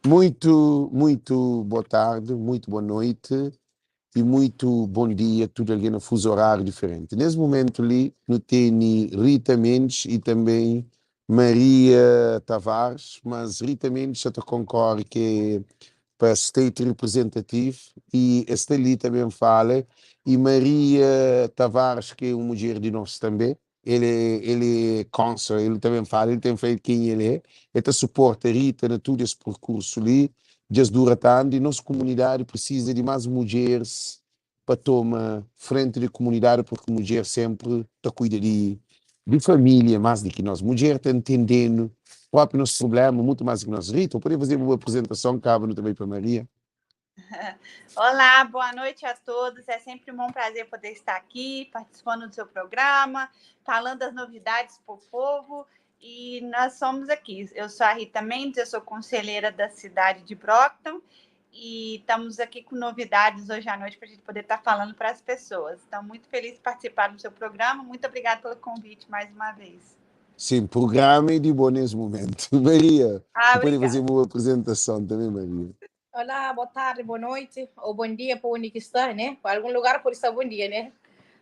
Muito, muito boa tarde, muito boa noite e muito bom dia tudo alguém na fuso horário diferente. Nesse momento ali, no tem Rita Mendes e também Maria Tavares, mas Rita Mendes já te concorre que é para state representativo e esta ali também fala e Maria Tavares, que é uma mulher de nós também, ele é cônsul, ele também fala, ele tem feito quem ele é, ele te suporta a Rita na todo esse percurso ali, já dura tanto, e nossa comunidade precisa de mais mulheres para tomar frente da comunidade, porque mulher sempre está cuida de família mais do que nós. Mulher está entendendo o próprio nosso problema muito mais do que nós. Rita, eu poderia fazer uma apresentação, cabe também para Maria. Olá, boa noite a todos. É sempre um bom prazer poder estar aqui, participando do seu programa, falando das novidades para o povo. E nós somos aqui. Eu sou a Rita Mendes, eu sou conselheira da cidade de Brockton e estamos aqui com novidades hoje à noite para a gente poder estar falando para as pessoas. Então, muito feliz de participar do seu programa. Muito obrigada pelo convite mais uma vez. Sim, programa é de bom nesse momento. Maria, Ah, pode fazer obrigada. uma apresentação também, Maria. Olá, boa tarde, boa noite, ou bom dia para onde que está, né? Para algum lugar pode estar bom dia, né?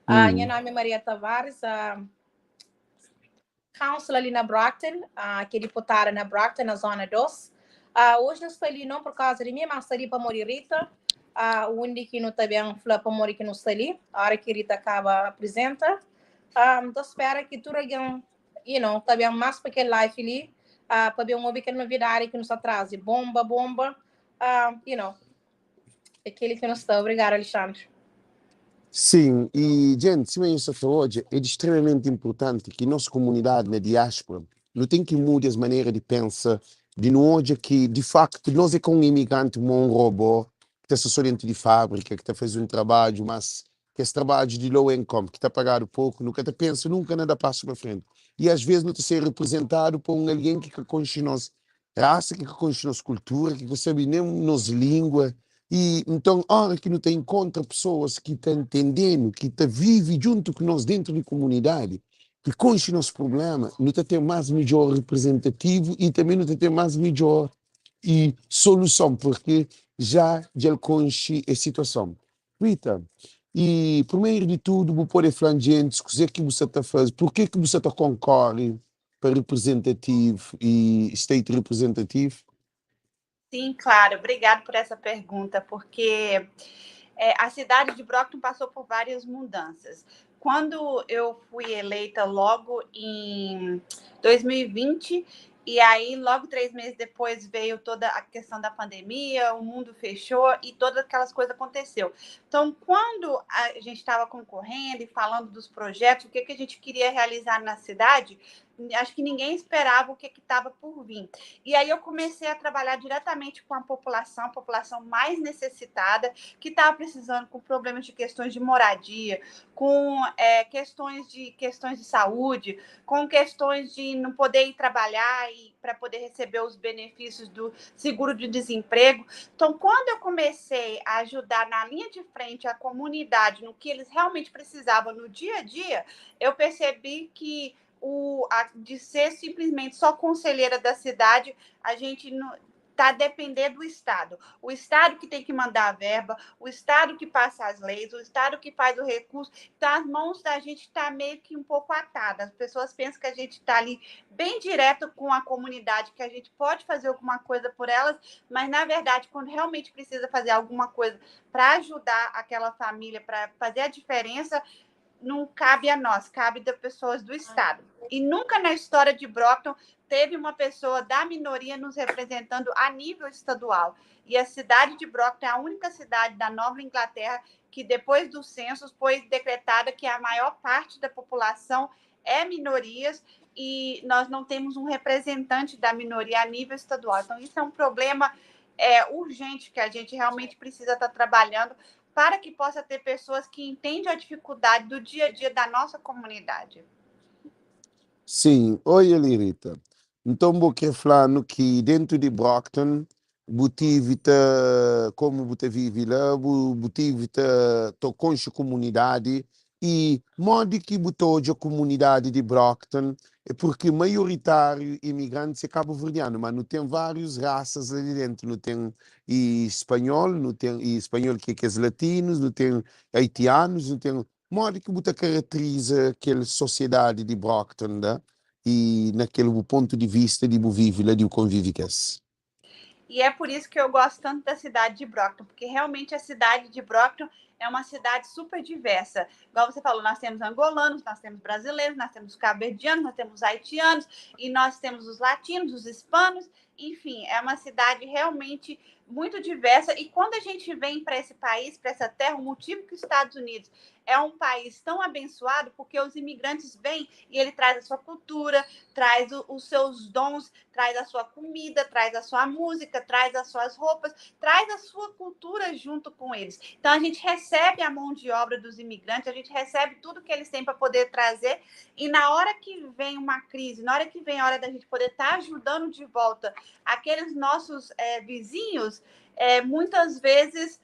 Meu nome é Maria Tavares, council ali na Brockton, que é deputada na Brockton, na Zona 2. Hoje não estou ali não por causa de mim, mas estou ali para morrer Rita, onde que não também fala para morrer que não está ali, a hora que Rita acaba apresenta. Então espero que tudo alguém, também mais para aquele live ali, para ver uma pequena novidade que nos atrase. Bomba, bomba, aquele que não está. Obrigada, Alexandre. Sim, e gente, se isso até hoje, é extremamente importante que nossa comunidade na diáspora não tem que mudar as maneiras de pensar, de não hoje que, de facto, nós é com um imigrante, um robô, que está só dentro de fábrica, que está fazendo um trabalho, mas que esse trabalho de low income, que está pagado pouco, nunca te pensa, nunca nada passa para frente. E às vezes não te ser representado por um alguém que conhece nossa raça, que conhece nossa cultura, que não sabe nem nossa língua. E então, a hora que não te encontra pessoas que estão entendendo, que te vivem junto com nós dentro da comunidade, que conhecem nosso problema, não te tem mais melhor representativo e também não te tem mais melhor e solução, porque já conhece a situação. Rita, e primeiro de tudo, vou poder falar gente, o que é que você está fazendo, por que que você está concorre para representativo e state representativo? Sim, claro. Obrigado por essa pergunta, porque a cidade de Brockton passou por várias mudanças. Quando eu fui eleita logo em 2020, e aí logo 3 meses depois veio toda a questão da pandemia, o mundo fechou e todas aquelas coisas aconteceu. Então, quando a gente estava concorrendo e falando dos projetos, o que que a gente queria realizar na cidade, acho que ninguém esperava o que que tava por vir. E aí eu comecei a trabalhar diretamente com a população mais necessitada, que tava precisando com problemas de questões de moradia, com questões de saúde, com questões de não poder ir trabalhar e pra poder receber os benefícios do seguro de desemprego. Então, quando eu comecei a ajudar na linha de frente a comunidade, no que eles realmente precisavam no dia a dia, eu percebi que de ser simplesmente só conselheira da cidade, a gente não tá dependendo do Estado. O Estado que tem que mandar a verba, o Estado que passa as leis, o Estado que faz o recurso. Então, as mãos da gente tá meio que um pouco atadas. As pessoas pensam que a gente tá ali bem direto com a comunidade, que a gente pode fazer alguma coisa por elas, mas, na verdade, quando realmente precisa fazer alguma coisa pra ajudar aquela família, pra fazer a diferença, não cabe a nós, cabe das pessoas do Estado. E nunca na história de Brockton teve uma pessoa da minoria nos representando a nível estadual. E a cidade de Brockton é a única cidade da Nova Inglaterra que, depois do censo, foi decretada que a maior parte da população é minorias e nós não temos um representante da minoria a nível estadual. Então, isso é um problema urgente que a gente realmente precisa tá trabalhando para que possa ter pessoas que entendem a dificuldade do dia a dia da nossa comunidade. Sim. Oi, Rita. Então, vou querer falar no que dentro de Brockton, tive como você vive lá, tive tô com a comunidade e modo que botou a comunidade de Brockton, É porque maioritário imigrantes é cabo-verdiano, mas não tem várias raças lá de dentro. Não tem e espanhol, não tem e espanhol que é que é latinos, não tem haitianos, não tem. Modo que você caracteriza aquela sociedade de Brockton, né? E naquele ponto de vista de vive lá, de convive que é. E é por isso que eu gosto tanto da cidade de Brockton, porque realmente a cidade de Brockton é uma cidade super diversa. Igual você falou, nós temos angolanos, nós temos brasileiros, nós temos cabo-verdianos, nós temos haitianos, e nós temos os latinos, os hispanos, enfim, é uma cidade realmente muito diversa. E quando a gente vem para esse país, para essa terra, o motivo que os Estados Unidos é um país tão abençoado, porque os imigrantes vêm e ele traz a sua cultura, traz os seus dons, traz a sua comida, traz a sua música, traz as suas roupas, traz a sua cultura junto com eles. Então a gente recebe a mão de obra dos imigrantes, a gente recebe tudo que eles têm para poder trazer, e na hora que vem uma crise, na hora que vem a hora da gente poder estar ajudando de volta aqueles nossos vizinhos, muitas vezes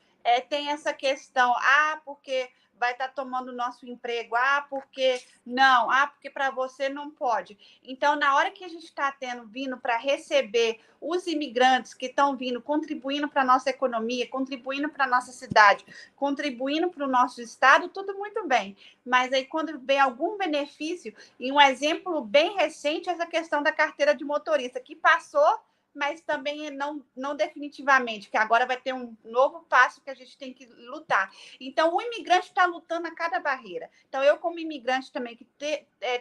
tem essa questão, ah, porque vai estar tomando nosso emprego, ah, porque não, ah, porque para você não pode. Então, na hora que a gente está vindo para receber os imigrantes que estão vindo, contribuindo para a nossa economia, contribuindo para a nossa cidade, contribuindo para o nosso estado, tudo muito bem. Mas aí, quando vem algum benefício, e um exemplo bem recente é essa questão da carteira de motorista, que passou, mas também não definitivamente, que agora vai ter um novo passo que a gente tem que lutar. Então, o imigrante está lutando a cada barreira. Então, eu, como imigrante também, que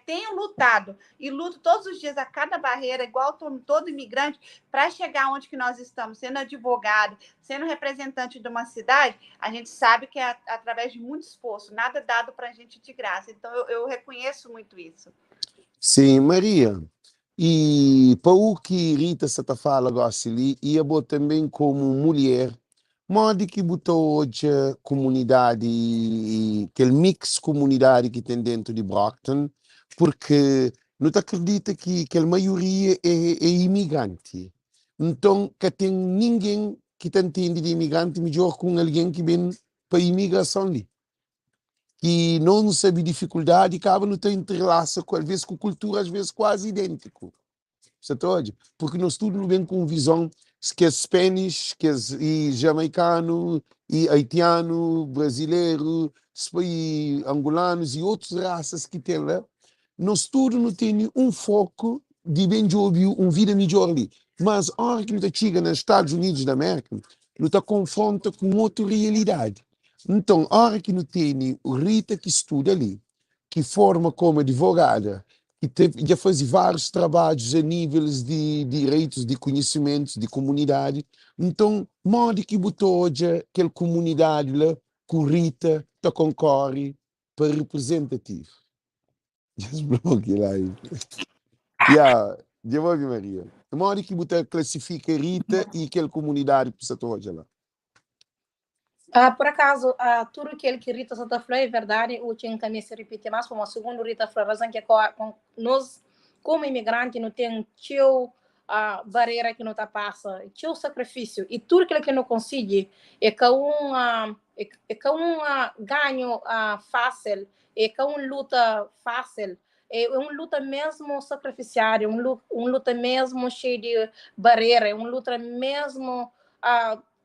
tenho lutado e luto todos os dias a cada barreira, igual todo imigrante, para chegar onde que nós estamos, sendo advogado, sendo representante de uma cidade, a gente sabe que é através de muito esforço, nada dado para a gente de graça. Então, eu reconheço muito isso. Sim, Maria. E para o que Rita se tá fala agora ali, e a boa também como mulher, modo que botou hoje a comunidade, e aquele mix comunidade que tem dentro de Brockton, porque não te acredita que a maioria é imigrante. Então, que tem ninguém que te entende de imigrante melhor com alguém que vem para a imigração ali. Que não sabe dificuldade, acaba não tem entrelaça, com, às vezes com cultura, às vezes quase idêntico. Você tá olha? Porque nós tudo vem com visão que é Spanish, que é e jamaicano, e haitiano, brasileiro, e angolanos e outras raças que tem lá. Nós tudo não tem um foco de bem de ouvir um vida melhor ali. Mas a hora que nós chega nos Estados Unidos da América, nós tá confronta com outra realidade. Então, a hora que não tem Rita que estuda ali, que forma como advogada, que já faz vários trabalhos a níveis de direitos, de conhecimentos, de comunidade. Então, modo que botou hoje aquela comunidade lá, com Rita, tá concorre para representativo. Just bloqueei lá. Yeah, devolve, Maria. Modo que botou classifica Rita e aquela comunidade que você hoje lá. Por acaso, tudo aquilo que Rita está falando é verdade, eu tinha que me se repetir mais, como segundo Rita falou, razão que com nós, como imigrante, não tem tio barreira que não tá passa, tio sacrifício, e tudo aquilo que não consegue é que um ganho fácil, é que um luta fácil, é um luta mesmo sacrificiário, um luta mesmo cheio de barreira, é um luta mesmo,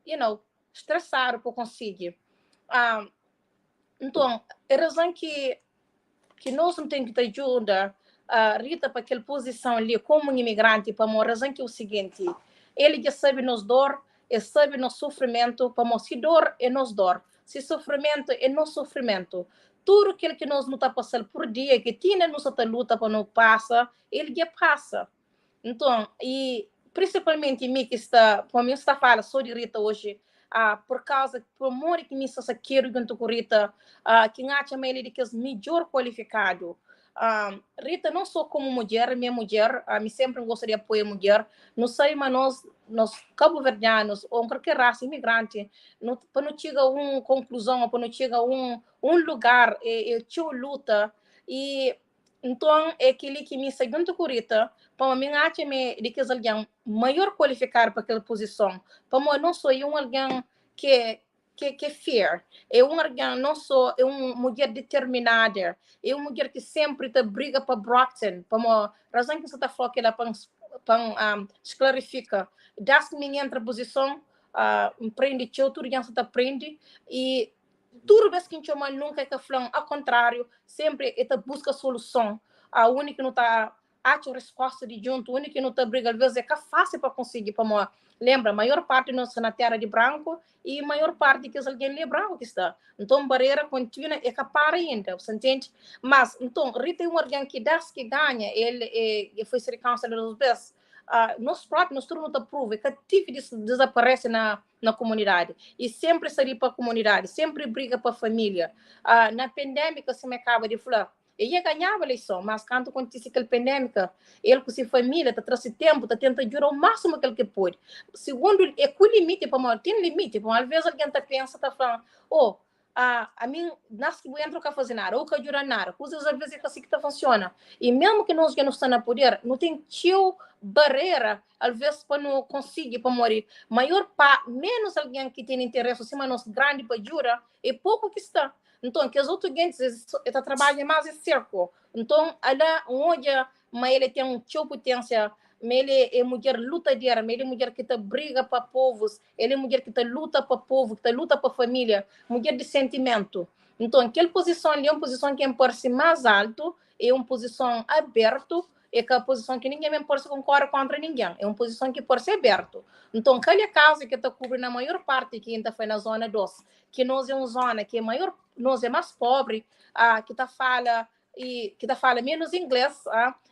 you know, estressado por conseguir. Então, a razão que nós não temos que ter ajuda a Rita para aquela posição ali como um imigrante, para a razão que é o seguinte, ele já sabe nos dor, ele sabe nosso sofrimento, para se dor é nos dor, se sofrimento é nosso sofrimento. Tudo aquilo que nós não está passando por dia, que tinha nossa luta para não passa, ele já passa. Então, e principalmente mim que está, para mim está falando só de Rita hoje, por causa, por amor que me está quero junto com Rita, que acha ele de que é melhor qualificado. Rita não só como mulher, minha mulher, me sempre gostaria de apoiar mulher, não sei, mas nós cabo-verdianos, ou qualquer raça imigrante, para não chegar a uma conclusão, para não chegar a um lugar, é luta, e então é aquele que me segue junto com Rita, para mim acha me de que alguém maior qualificado para aquela posição, para mim não sou um alguém que ki ki é fair. É un algen não só é un mudjer determinada, é un mudjer ki sempri ta briga pa Brockton, pamo razão ki sa ta fla kela pa esclarifica. Das ki mi entra posição, prende txeu, tudo sa ta prende e tudo vez que chama nunca é que flam, ao contrário, sempre é ta busca solução. A única que não tá acha resposta de junto, o único que não tá briga, às vezes é que é fácil para conseguir, para lembra, a maior parte não está na terra de branco e a maior parte que alguém é branco que está. Então, barreira continua é capaz ainda, você entende? Mas, então, Rita é um alguém que dá que ganha, ele é, foi ser councilor duas vezes. Nós próprios, nós turma tá prova que tive desaparece na comunidade e sempre sair para a comunidade, sempre briga para a família. Na pandemia, se me acaba de falar, ele ia ganhar a eleição, mas quando acontece aquela pandemia, ele com sua família está trazendo tempo, está tentando ajudar o máximo que ele pode. Segundo, é com limite, para tem limite, para às vezes alguém está pensa, está falando, oh, a mim, nós que entro cá fazer nada, ou que ajuda nada, coisas às vezes é assim que tá funciona. E mesmo que nós que não estamos no poder, não tem tio barreira, às vezes para não conseguir para morrer. Maior pa, menos alguém que tem interesse, acima nós grande para ajuda, é pouco que está. Então, que os outros gente está trabalhando mais em cerco. Então, ela olha, mas ele tem um tio potência, mas ele é mulher lutadeira, mas ele é mulher que tá briga para povos, ele é mulher que tá luta para povo, que tá luta para família, mulher de sentimento. Então, aquela posição ali é uma posição que é mais alto, é uma posição aberta, é que a posição que ninguém mesmo pode concorda contra ninguém, é uma posição que pode ser aberto. Então, aquela casa que está cobrindo a maior parte que ainda foi na zona 2, que nós é uma zona que é maior, nós é mais pobre, que tá fala e que tá fala menos inglês,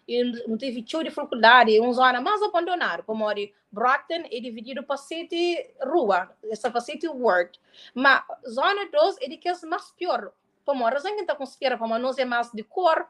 e não teve tio dificuldade, é uma zona mais abandonada, como Brockton é dividido para sete rua, essa para sete ward. Mas zona 2 é de que é mais pior. Como a razão que está considera como nós é mais de cor,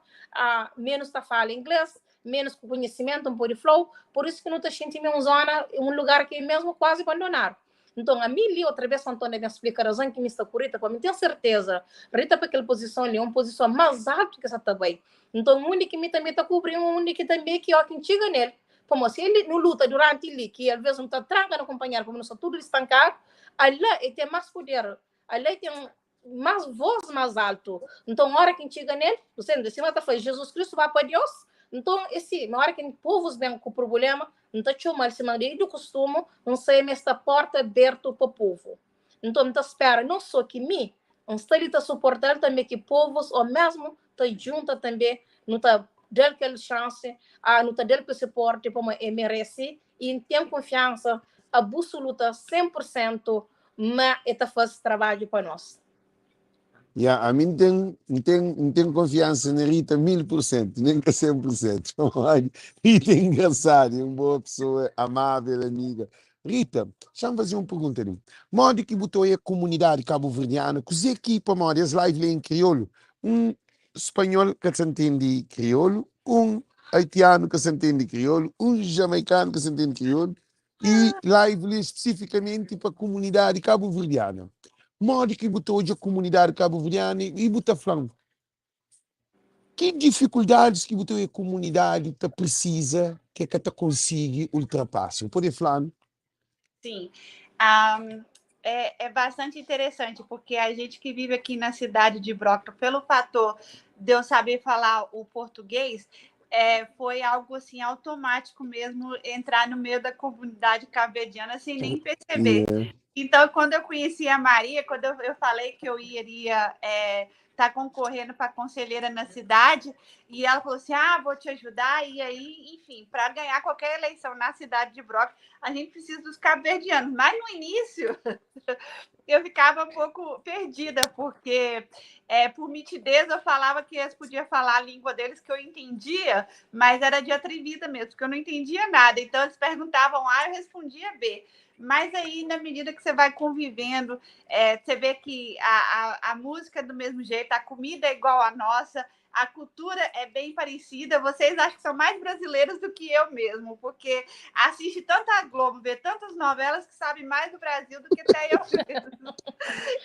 menos tá fala inglês, menos conhecimento, um pouco de flow, por isso que não está sentindo uma zona, um lugar que é mesmo quase abandonado. Então, a mim ali, outra vez, Antônio me explica a razão que me está por Rita, para mim tenho certeza, Rita para aquela posição ali, é uma posição mais alta que essa também. Então, o único que me também está cobrindo, o único que também que ó, quem chega nele. Como se ele não luta durante ele, que às vezes não está tranca no companheiro, como não está tudo estancado, ali ele tem mais poder, ali tem mais voz mais alto. Então, na hora que chega nele, você de cima está falando, Jesus Cristo vai para Deus. Então, esse, na hora que o povo vem com problema, não está chamando cima dele do costume, não sei, mas esta porta aberta para o povo. Então, não espera, não só que mim, não está ali tá suportando também que povos, ou mesmo está junto também, não está dando aquela chance, não está dando aquele suporte como ele merece, e tem confiança absoluta, 100%, mas está fazendo trabalho para nós. Yeah, a mim tem confiança na Rita 1000%, nem que 100%. Rita é engraçada, é uma boa pessoa, amável, amiga. Rita, deixa-me fazer uma pergunta ali. Modo que botou aí a comunidade cabo-verdiana, que equipa, modo, as live em crioulo, um espanhol que se entende crioulo, um haitiano que se entende crioulo, um jamaicano que se entende crioulo, e live especificamente para a comunidade cabo-verdiana. Modo que botou hoje a comunidade cabo-verdiana e botou falando que dificuldades que botou a comunidade tá precisa que é que tá consiga ultrapassar? Pode falar? Sim. É bastante interessante, porque a gente que vive aqui na cidade de Brockton, pelo fator de eu saber falar o português, foi algo assim automático mesmo entrar no meio da comunidade cabo-verdiana sem nem perceber. Então, quando eu conheci a Maria, quando eu falei que eu iria tá concorrendo para conselheira na cidade, e ela falou assim, ah, vou te ajudar, e aí, enfim, para ganhar qualquer eleição na cidade de Brockton, a gente precisa dos cabo-verdianos. Mas no início, eu ficava um pouco perdida, porque por mitidez eu falava que eles podiam falar a língua deles, que eu entendia, mas era de atrevida mesmo, porque eu não entendia nada. Então, eles perguntavam A, eu respondia B. Mas aí, na medida que você vai convivendo, você vê que a música é do mesmo jeito, a comida é igual à nossa, a cultura é bem parecida. Vocês acham que são mais brasileiros do que eu mesmo, porque assiste tanta Globo, vê tantas novelas que sabe mais do Brasil do que até eu mesmo.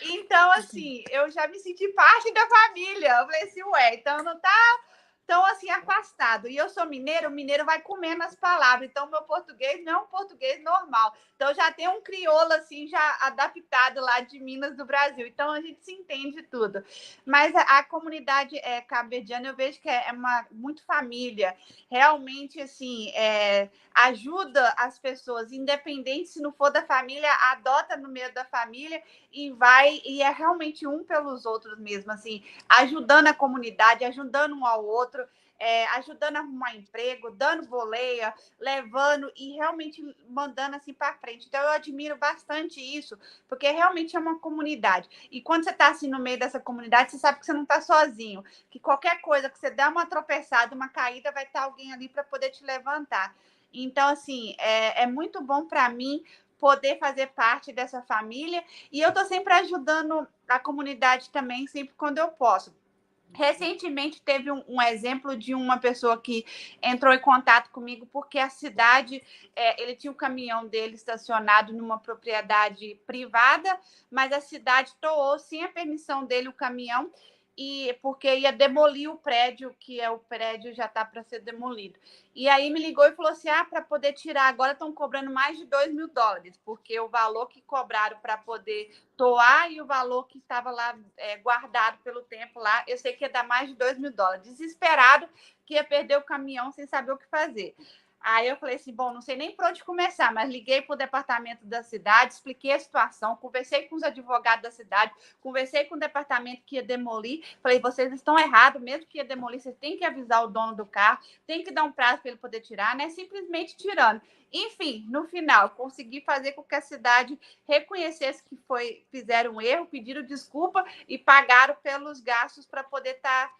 Então, assim, eu já me senti parte da família. Eu falei assim, ué, então não tá tão assim afastado. E eu sou mineiro, o mineiro vai comendo as palavras. Então, meu português não é um português normal. Então, já tem um crioulo assim, já adaptado lá de Minas do Brasil. Então, a gente se entende tudo. Mas a comunidade cabo-verdiana, eu vejo que é uma muito família. Realmente, assim, ajuda as pessoas, independente se não for da família, adota no meio da família e vai, e é realmente um pelos outros mesmo, assim, ajudando a comunidade, ajudando um ao outro, ajudando a arrumar emprego, dando boleia, levando e realmente mandando assim para frente. Então eu admiro bastante isso, porque realmente é uma comunidade. E quando você está assim no meio dessa comunidade, você sabe que você não está sozinho, que qualquer coisa que você der uma tropeçada, uma caída, vai estar alguém ali para poder te levantar. Então, assim, é muito bom para mim poder fazer parte dessa família e eu estou sempre ajudando a comunidade também, sempre quando eu posso. Recentemente teve um exemplo de uma pessoa que entrou em contato comigo porque a cidade, ele tinha o caminhão dele estacionado numa propriedade privada, mas a cidade toou sem a permissão dele o caminhão e porque ia demolir o prédio, que é o prédio já está para ser demolido. E aí me ligou e falou assim: ah, para poder tirar, agora estão cobrando mais de $2.000, porque o valor que cobraram para poder toar e o valor que estava lá guardado pelo tempo lá, eu sei que ia dar mais de $2.000. Desesperado que ia perder o caminhão sem saber o que fazer. Aí eu falei assim, bom, não sei nem por onde começar, mas liguei para o departamento da cidade, expliquei a situação, conversei com os advogados da cidade, conversei com o departamento que ia demolir, falei, vocês estão errados, mesmo que ia demolir, vocês têm que avisar o dono do carro, tem que dar um prazo para ele poder tirar, né? Simplesmente tirando. Enfim, no final, consegui fazer com que a cidade reconhecesse que fizeram um erro, pediram desculpa e pagaram pelos gastos para poder estar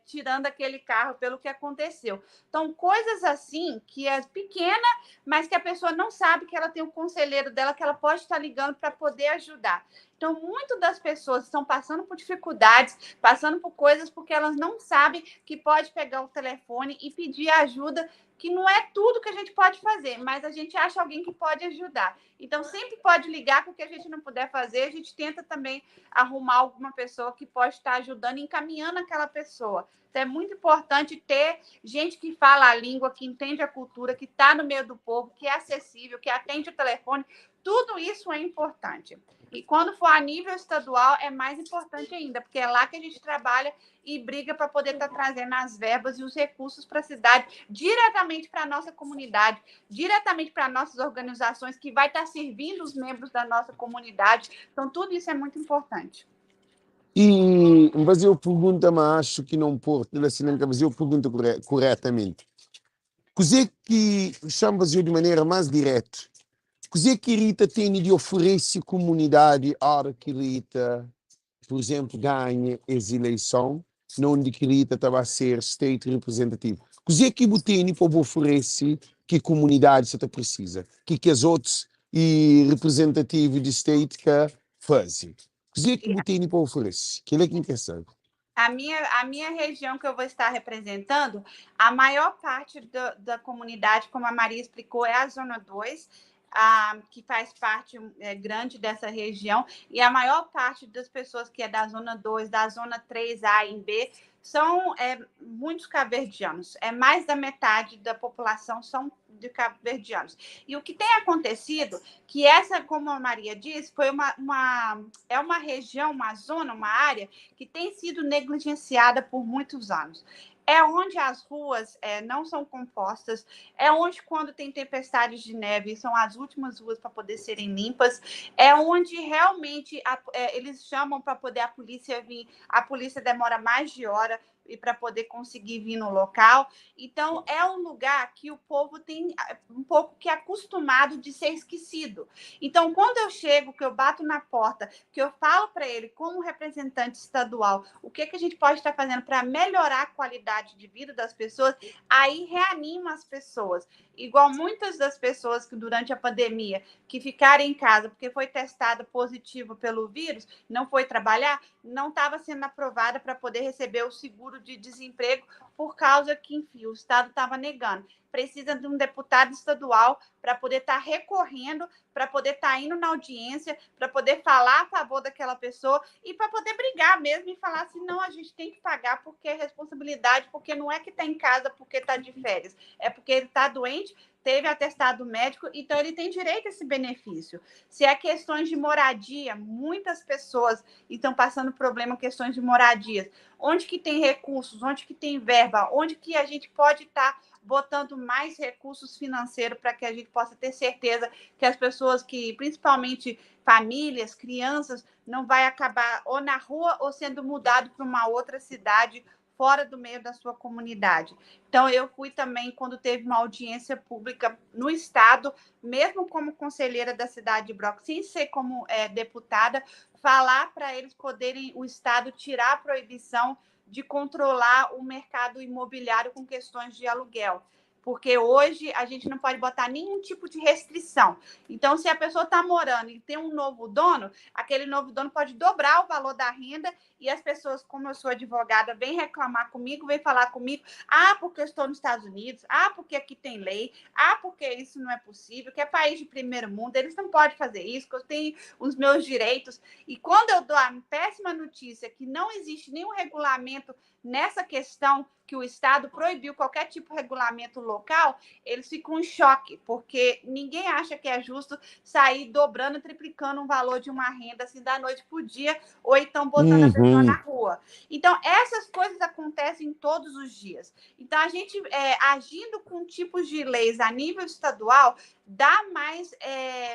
tirando aquele carro pelo que aconteceu. Então, coisas assim, que é pequena, mas que a pessoa não sabe que ela tem um conselheiro dela, que ela pode estar ligando para poder ajudar. Então, muitas das pessoas estão passando por dificuldades, passando por coisas, porque elas não sabem que pode pegar o telefone e pedir ajuda, que não é tudo que a gente pode fazer, mas a gente acha alguém que pode ajudar. Então, sempre pode ligar, porque a gente não puder fazer, a gente tenta também arrumar alguma pessoa que pode estar ajudando, encaminhando aquela pessoa. Então, é muito importante ter gente que fala a língua, que entende a cultura, que está no meio do povo, que é acessível, que atende o telefone. Tudo isso é importante. E quando for a nível estadual, é mais importante ainda, porque é lá que a gente trabalha e briga para poder estar trazendo as verbas e os recursos para a cidade, diretamente para a nossa comunidade, diretamente para nossas organizações, que vai estar servindo os membros da nossa comunidade. Então, tudo isso é muito importante. E, mas eu pergunto, mas acho que não por, assim, mas eu pergunto corretamente. Cos'è que chama de maneira mais direta? Cos'è que Rita tem de oferecer à comunidade a hora que Rita, por exemplo, ganha essa eleição, não de que Rita estava a ser state representativo? Cos'è que você tem para oferecer que a comunidade se precisa? Que as outras e representativos de state que fazem? Cos'è que você tem para oferecer? Que ele é quem quer saber. A minha região que eu vou estar representando, a maior parte da comunidade, como a Maria explicou, é a Zona 2, que faz parte grande dessa região, e a maior parte das pessoas que é da Zona 2, da Zona 3A e B, são muitos cabo-verdianos, mais da metade da população são de cabo-verdianos. E o que tem acontecido, que essa, como a Maria disse, foi uma região, uma zona, uma área que tem sido negligenciada por muitos anos. É onde as ruas não são compostas, é onde quando tem tempestades de neve, são as últimas ruas para poder serem limpas, é onde realmente eles chamam para poder a polícia vir, a polícia demora mais de hora e para poder conseguir vir no local. Então, é um lugar que o povo tem um pouco que acostumado de ser esquecido. Então, quando eu chego, que eu bato na porta, que eu falo para ele, como representante estadual, o que, que a gente pode estar fazendo para melhorar a qualidade de vida das pessoas, aí reanima as pessoas. Igual muitas das pessoas que durante a pandemia, que ficaram em casa porque foi testada positivo pelo vírus, não foi trabalhar, não estava sendo aprovada para poder receber o seguro de desemprego por causa que, enfim, o Estado estava negando. Precisa de um deputado estadual para poder estar recorrendo, para poder estar indo na audiência, para poder falar a favor daquela pessoa e para poder brigar mesmo e falar assim: não, a gente tem que pagar porque é responsabilidade, porque não é que está em casa porque está de férias, é porque ele está doente, teve atestado médico, então ele tem direito a esse benefício. Se é questões de moradia, muitas pessoas estão passando problema com questões de moradias. Onde que tem recursos, onde que tem verba, onde que a gente pode estar botando mais recursos financeiros para que a gente possa ter certeza que as pessoas que, principalmente famílias, crianças, não vai acabar ou na rua ou sendo mudado para uma outra cidade fora do meio da sua comunidade. Então, eu fui também quando teve uma audiência pública no Estado, mesmo como conselheira da cidade de Brockton, sem ser como deputada, falar para eles poderem, o Estado, tirar a proibição de controlar o mercado imobiliário com questões de aluguel. Porque hoje a gente não pode botar nenhum tipo de restrição. Então, se a pessoa está morando e tem um novo dono, aquele novo dono pode dobrar o valor da renda e as pessoas, como eu sou advogada, vêm reclamar comigo, vêm falar comigo, ah, porque eu estou nos Estados Unidos, ah, porque aqui tem lei, ah, porque isso não é possível, que é país de primeiro mundo, eles não podem fazer isso, que eu tenho os meus direitos. E quando eu dou a péssima notícia que não existe nenhum regulamento nessa questão, que o Estado proibiu qualquer tipo de regulamento local, eles ficam em choque, porque ninguém acha que é justo sair dobrando, triplicando um valor de uma renda assim da noite para o dia, ou então botando a pessoa na rua. Então, essas coisas acontecem todos os dias. Então, a gente, agindo com tipos de leis a nível estadual, dá mais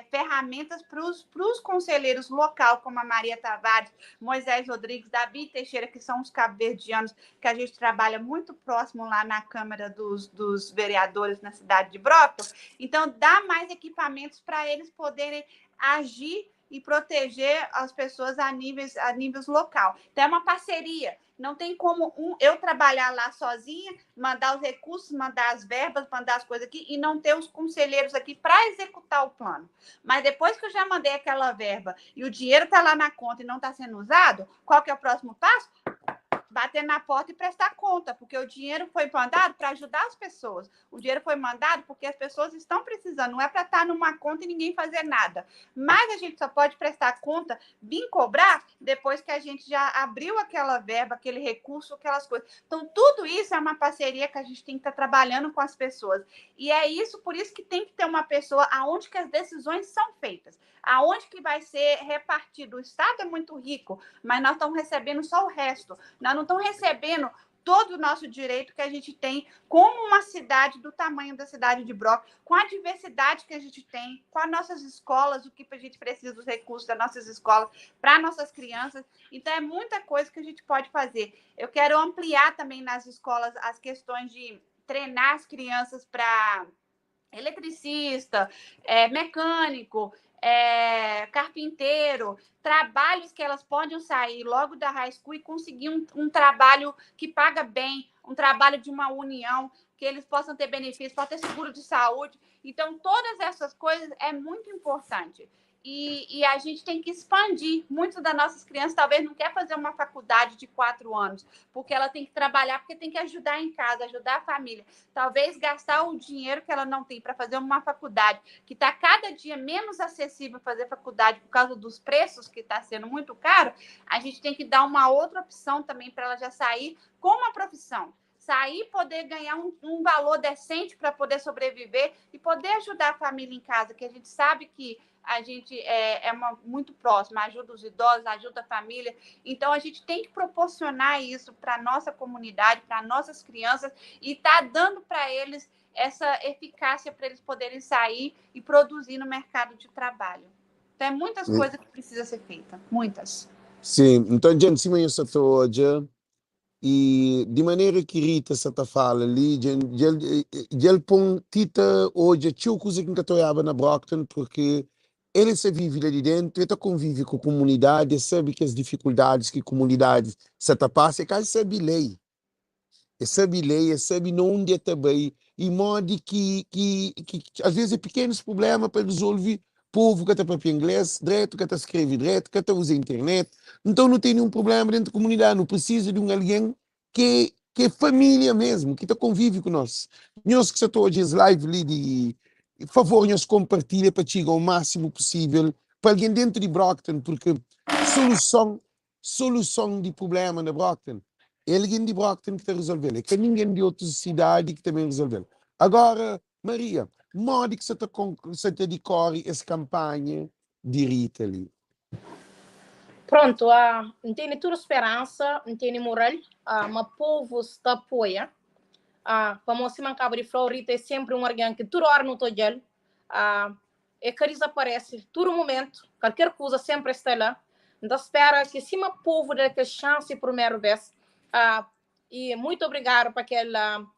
ferramentas pros conselheiros local, como a Maria Tavares, Moisés Rodrigues, Davi Teixeira, que são os cabo-verdianos, que a gente trabalha muito próximo lá na Câmara dos Vereadores na cidade de Brockton. Então, dá mais equipamentos para eles poderem agir e proteger as pessoas a níveis local. Então, é uma parceria. Não tem como eu trabalhar lá sozinha, mandar os recursos, mandar as verbas, mandar as coisas aqui e não ter os conselheiros aqui pra executar o plano. Mas depois que eu já mandei aquela verba e o dinheiro tá lá na conta e não tá sendo usado, qual que é o próximo passo? Bater na porta e prestar conta, porque o dinheiro foi mandado pra ajudar as pessoas. O dinheiro foi mandado porque as pessoas estão precisando, não é pra tá numa conta e ninguém fazer nada. Mas a gente só pode prestar conta, vir cobrar, depois que a gente já abriu aquela verba, aquele recurso, aquelas coisas. Então, tudo isso é uma parceria que a gente tem que tá trabalhando com as pessoas. E é isso, por isso que tem que ter uma pessoa aonde que as decisões são feitas, aonde que vai ser repartido. O Estado é muito rico, mas nós estamos recebendo só o resto. Nós não estamos recebendo todo o nosso direito que a gente tem como uma cidade do tamanho da cidade de Brockton, com a diversidade que a gente tem, com as nossas escolas, o que a gente precisa dos recursos das nossas escolas para nossas crianças. Então, é muita coisa que a gente pode fazer. Eu quero ampliar também nas escolas as questões de treinar as crianças para eletricista, mecânico, carpinteiro, trabalhos que elas podem sair logo da high school e conseguir um trabalho que paga bem, um trabalho de uma união, que eles possam ter benefícios, possam ter seguro de saúde. Então, todas essas coisas é muito importante. E a gente tem que expandir. Muitas das nossas crianças talvez não quer fazer uma faculdade de 4 anos, porque ela tem que trabalhar, porque tem que ajudar em casa, ajudar a família. Talvez gastar o dinheiro que ela não tem para fazer uma faculdade, que tá cada dia menos acessível fazer faculdade por causa dos preços, que tá sendo muito caro, a gente tem que dar uma outra opção também para ela já sair com uma profissão. Sair e poder ganhar um valor decente para poder sobreviver e poder ajudar a família em casa, que a gente sabe que a gente é muito próxima, ajuda os idosos, ajuda a família. Então, a gente tem que proporcionar isso pra nossa comunidade, pra nossas crianças, e tá dando pra eles essa eficácia pra eles poderem sair e produzir no mercado de trabalho. Então, é muitas coisas que precisa ser feita, muitas. Sim, então, gente, sim, eu só tô hoje, e de maneira que Rita se tá fala ali, ele põe Tita hoje, tinha coisa que nunca tô na Brockton, porque ele se vive lá de dentro, ele tá convive com a comunidade, ele sabe que as dificuldades que a comunidade se tá passa, ele quase sabe lei. Ele sabe lei, ele sabe onde é também, e modo que às vezes é pequenos problemas para resolver, povo que tá papia inglês, direto, que tá escreve direto, que tá usa internet, então não tem nenhum problema dentro da comunidade, não precisa de um alguém que ki é família mesmu, ki ta konvive ku nos. Nhos ki sa ta odja es live li di favor nhos konpartilha pa txiga o másimu pusível pa algen dentu di Brockton, purki soluson soluson di prublema na Brockton é algen di Brockton ki ta rezolve-l, é ka ningen di otus sidadi ki ta ben rezolve-l. Agora, Maria, modi ki sa ta sa ta dikore es kanpanha di Rita li? Prontu, N tene tudu speransa, N tene mural ma povu sta apoia. Pamodi sima N kaba di fla-u, Rita é senpri un argen ki tudu óra nu ta odja-l, e ka dizaparese, tudu mumentu, kalker kuza senpri e sta la. N ta spera ki sima povu da-l kel xansi primeru bes, E muito obrigado pa kel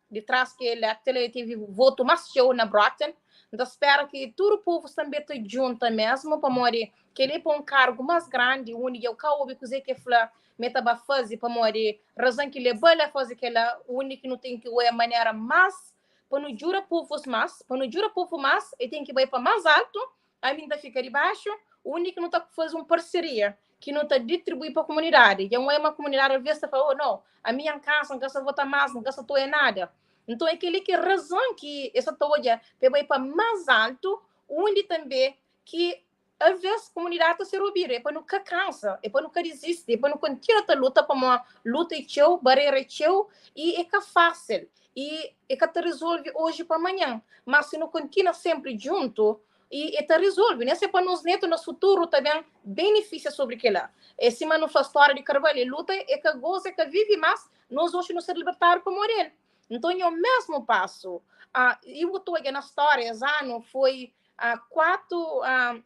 di tras ki electa el tevi voto mas txeu na Brockton. N ta spera ki tudu povus tanbe ta djunta mesmu, pamodi kel li pa un kargu mas grandi undi dja ka obi kuze ki e fla ma e ta ba faze, pamodi razon ki leba-l a faze kela, undi ki nu ten ki oia manera mas pa nu djuda povus mas, pa nu djuda povu mas, e ten ki bai pa mas altu. Ami N ta fika di baxu, undi ki nu ta faze un parseria ki nu ta ditribui pa kumunidadi. Dja N oia ma kumunidadi alvês ta fla, oh no, ami nha N kansa, N ka sta vota más, N ka sta ta oia nada. Nton é kel-li ki é razon ki es sta ta odja pa e bai pa más altu, undi tanbê ki alvês kumunidadi ta ser obidu. É pa nu ka kansa, é pa nu ka dizisti, é pa nu kontinua ta luta pamodi luta é txeu, barera é txeu i é ka fásil. I e ka ta rizolve oji pa manhan, ma si nu kontinua senpri djuntu, i e ta rizolve. Nen se pa nos netu nos futuru ta ben benefisia sobri kila. E sima nu fla stória di Carvalho, e luta, e ka goza, e ka vive mas nos oxi nu ser libertadu pamodi el. Nton e o mesmu pasu. I bu ta odja na stória es anu foi 4,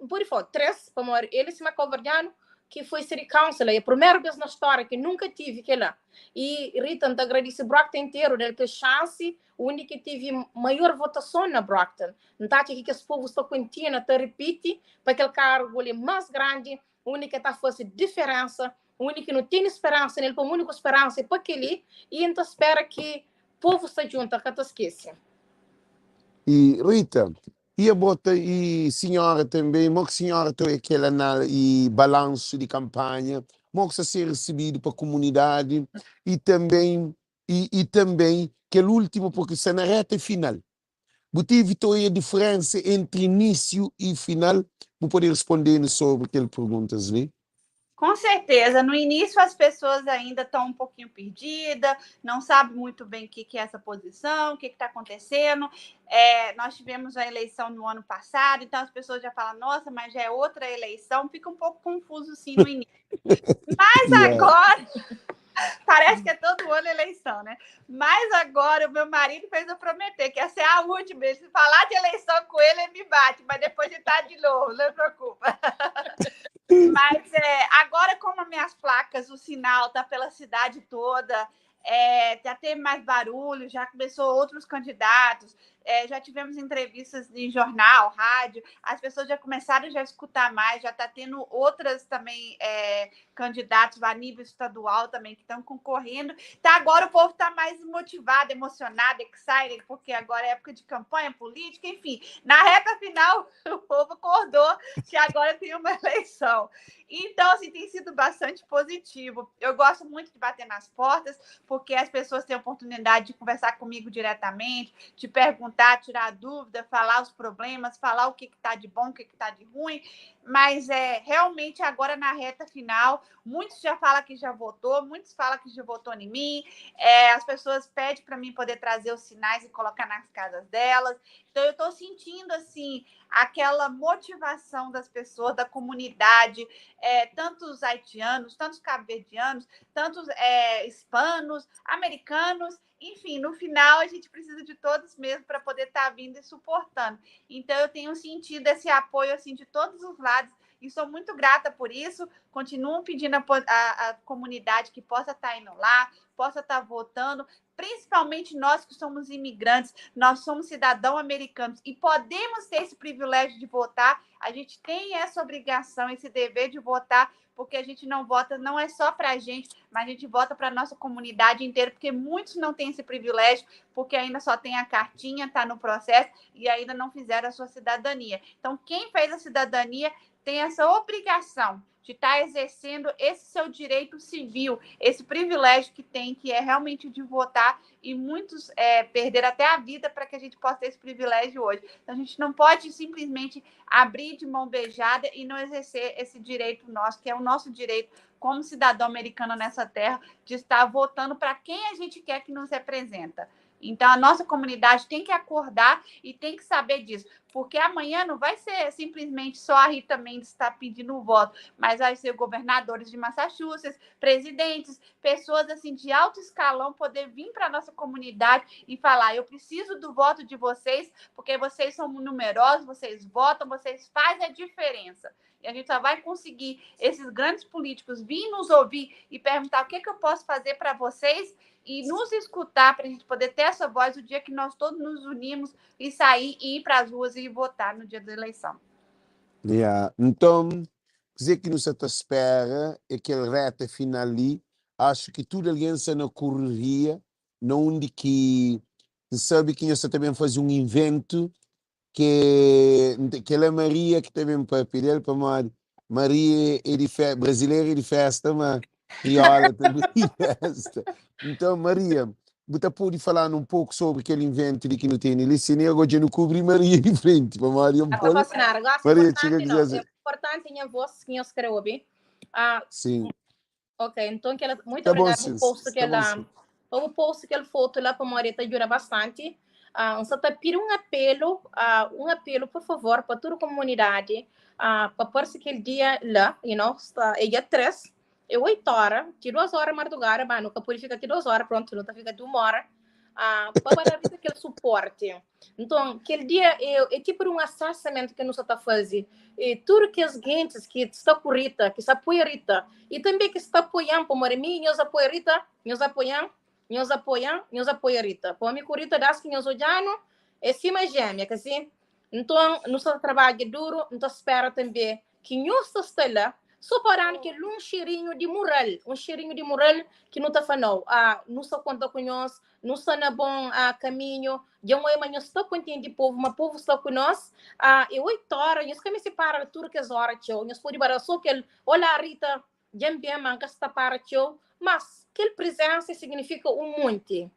N pode fla 3, pamodi el é sima kauverdianu ki foi city councilor, é primeru bes na stória ki nunka tive kela. I Rita, N ta agradise Brockton interu del kel xansi undi ki tive maior votason na Brockton. N ta atxa ki kes povu sta kontinua ta ripiti pa kel kargu li mas grandi undi ki ta fase diferensa, undi ki nu tene speransa nel, pamodi uniku speransa é pa keli, i N ta spera ki povu sta djunta, ka ta skese. I Rita, i abo ta i sinhora tanbe, mo ki sinhora ta oia kel anal i balansu di kanpanha, mo ki sta ser risibidu pa kumunidadi i tanbe i tanbe kel ultimu purki sta na reta final. Bu tive ta oia diferensa entri inísiu i final? Bu pode respondenu sobri kel perguntas li? Com certeza, no início as pessoas ainda estão um pouquinho perdidas, não sabem muito bem o que, que é essa posição, o que está acontecendo. Nós tivemos a eleição no ano passado, então as pessoas já falam, nossa, mas já é outra eleição, fica um pouco confuso sim no início. Mas agora, parece que é todo ano eleição, né? Mas agora o meu marido fez eu prometer que essa é a última. Se falar de eleição com ele, ele me bate, mas depois ele tá de novo, não se preocupa. Mas agora, como as minhas placas, o sinal tá pela cidade toda, já teve mais barulho, já começou outros candidatos, já tivemos entrevistas em jornal, rádio, as pessoas já começaram já a escutar mais, já tá tendo outras também, candidatos a nível estadual também que estão concorrendo. Então agora o povo tá mais motivado, emocionado, excited, porque agora é época de campanha política, enfim. Na reta final, o povo acordou que agora tem uma eleição. Então, tem sido bastante positivo. Eu gosto muito de bater nas portas, porque as pessoas têm a oportunidade de conversar comigo diretamente, de perguntar, tirar dúvida, falar os problemas, falar o que que tá de bom, o que que tá de ruim. Mas realmente agora na reta final, muitos já falam que já votou, muitos falam que já votou em mim, as pessoas pedem pra mim poder trazer os sinais e colocar nas casas delas. Então, eu tô sentindo, aquela motivação das pessoas, da comunidade, tanto os haitianos, tanto os cabo-verdianos, tanto os hispanos, americanos, enfim, no final a gente precisa de todos mesmo pra poder tá vindo e suportando. Então, eu tenho sentido esse apoio, de todos os lados e sou muito grata por isso. Continuo pedindo a comunidade que possa tá indo lá, possa tá votando, principalmente nós que somos imigrantes, nós somos cidadãos americanos e podemos ter esse privilégio de votar. A gente tem essa obrigação, esse dever de votar, porque a gente não vota, não é só pra gente, mas a gente vota pra nossa comunidade inteira, porque muitos não têm esse privilégio, porque ainda só tem a cartinha, tá no processo e ainda não fizeram a sua cidadania. Então, quem fez a cidadania tem essa obrigação de estar tá exercendo esse seu direito civil, esse privilégio que tem, que é realmente de votar, e muitos perderam até a vida para que a gente possa ter esse privilégio hoje. Então, a gente não pode simplesmente abrir de mão beijada e não exercer esse direito nosso, que é o nosso direito como cidadão americano nessa terra, de estar votando para quem a gente quer que nos representa. Então, a nossa comunidade tem que acordar e tem que saber disso, porque amanhã não vai ser simplesmente só a Rita Mendes estar pedindo voto, mas vai ser governadores de Massachusetts, presidentes, pessoas assim de alto escalão poder vir para a nossa comunidade e falar: eu preciso do voto de vocês, porque vocês são numerosos, vocês votam, vocês fazem a diferença. E a gente só vai conseguir esses grandes políticos vir nos ouvir e perguntar o que, que eu posso fazer para vocês e nos escutar para a gente poder ter essa voz o dia que nós todos nos unimos e sair e ir para as ruas e votar no dia da eleição. Yeah. Então, dizer que não se te espera é aquele reta final ali, acho que tudo alguém está na correria, onde que sabe que nós também faz um evento que que é Maria que também para pedir para Maria é de fe, brasileira é de festa, mas crioula também de festa. Então, Maria, você pode falar um pouco sobre aquele evento de que não tem ali, se nem agora não cobre Maria de frente, para Maria um pouco. Maria, chega a dizer. É importante minha voz que eu escrevo. Ah, sim. Ok, então que ela, muito tá obrigada pelo post que ela, o post que ela foto lá para Maria te ajuda bastante. Só te pedir um apelo, por favor, para toda a comunidade, para pôr aquele dia lá, está, é dia 3, é 8 horas, de 2 horas madrugada, mas nunca pode ficar de 2 horas, pronto, não fica de 1 hora, para dar aquele suporte. Então, aquele dia é tipo um assessment que nós está fazendo. E tudo que as gentes que está com Rita, que está apoia Rita, e também que está apoiando, como a mim, nós apoia Rita, nós apoiamos, nós apoiam, nós apoia Rita. Para mim, Rita, das que nós olhamos, é cima gêmea, que assim. Então, nós trabalho duro, então espera também que nós está lá, só para que um cheirinho de moral, um cheirinho de moral que não está falando, ah, não só conta com nós, não está na bom caminho, já não é, mas nós está contente de povo, mas o povo está com nós, ah, e 8 horas, nós que me separa tudo que as horas, tio, nós pode para só que, olha, Rita, já bem, manca está para, tio, mas aquela presença significa um monte.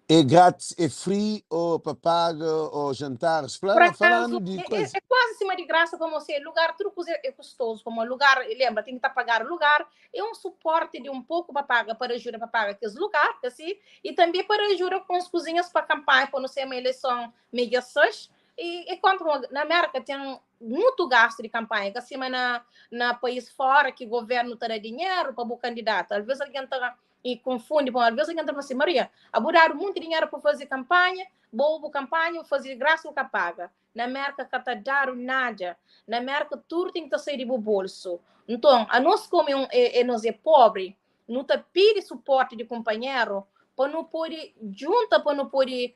É grátis, é free ou para paga ou jantares? Falando de coisa. É quase acima de graça como você, lugar, tudo coisa é custoso, como lugar, lembra, tem que estar tá pagar o lugar, é um suporte de um pouco para pagar, para ajuda para pagar aqueles lugar, assim, e também para ajuda com as cozinhas para campanha, quando você é uma eleição meia seis, e quanto na América tem muito gasto de campanha, que acima na país fora que o governo terá dinheiro para o candidato, às vezes alguém está e confunde, bom, às vezes alguém está assim, Maria, a muito dinheiro para fazer campanha, boa campanha, fazer graça o que paga. Na América, que está dar nada. Na América, tudo tem que sair do bolso. Então, a nós como é nós é pobre, não te pede suporte de companheiro para não poder junta, para não poder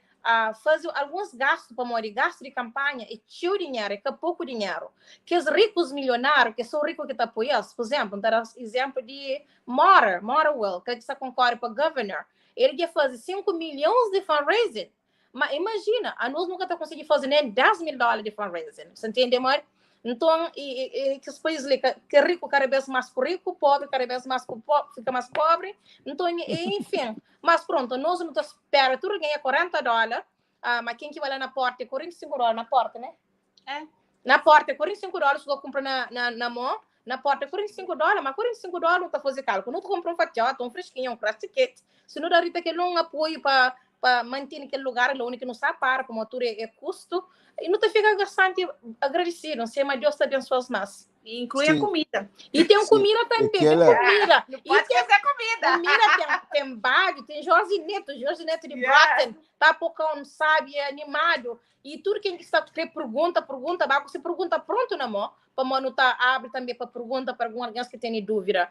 fazer alguns gastos para morrer, gasto de campanha é tio dinheiro, é que pouco dinheiro. Que os ricos milionários, que são ricos que te apoiam, por exemplo, dar exemplo de Mora Will, que está concorre para governor, ele quer fazer 5 milhões de fundraising. Mas imagina, a nós nunca está conseguindo fazer nem 10 mil dólares de fundraising. Você entende, amor? Então, e que os países ali, que rico cada vez mais rico, pobre cada vez mais fica mais pobre. Então, enfim. Mas pronto, nós não espera, tudo ganha 40 dólares, mas quem que vai lá na porta é 45 dólares na porta, né? É. Na porta é 45 dólares, você compra na mão, na porta é 45 dólares, mas 45 dólares não está fazendo cálculo. Não compra um fatiota, um fresquinho, um crusty. Se não dá aquele um apoio para manter aquele lugar, o único que não sabe para, como a é custo, e não te fica bastante agradecido, não sei, mas Deus te abençoe mais. E inclui a comida. E tem comida também, tem comida. Não pode e tem comida. Comida, tem bag, tem Jorge Neto, Jorge Neto de Brockton, tá pocão, sabe, é animado. E tudo quem está quer pergunta, pergunta, você pergunta pronto na mão, para não tá abre também para pergunta para alguém que tem dúvida.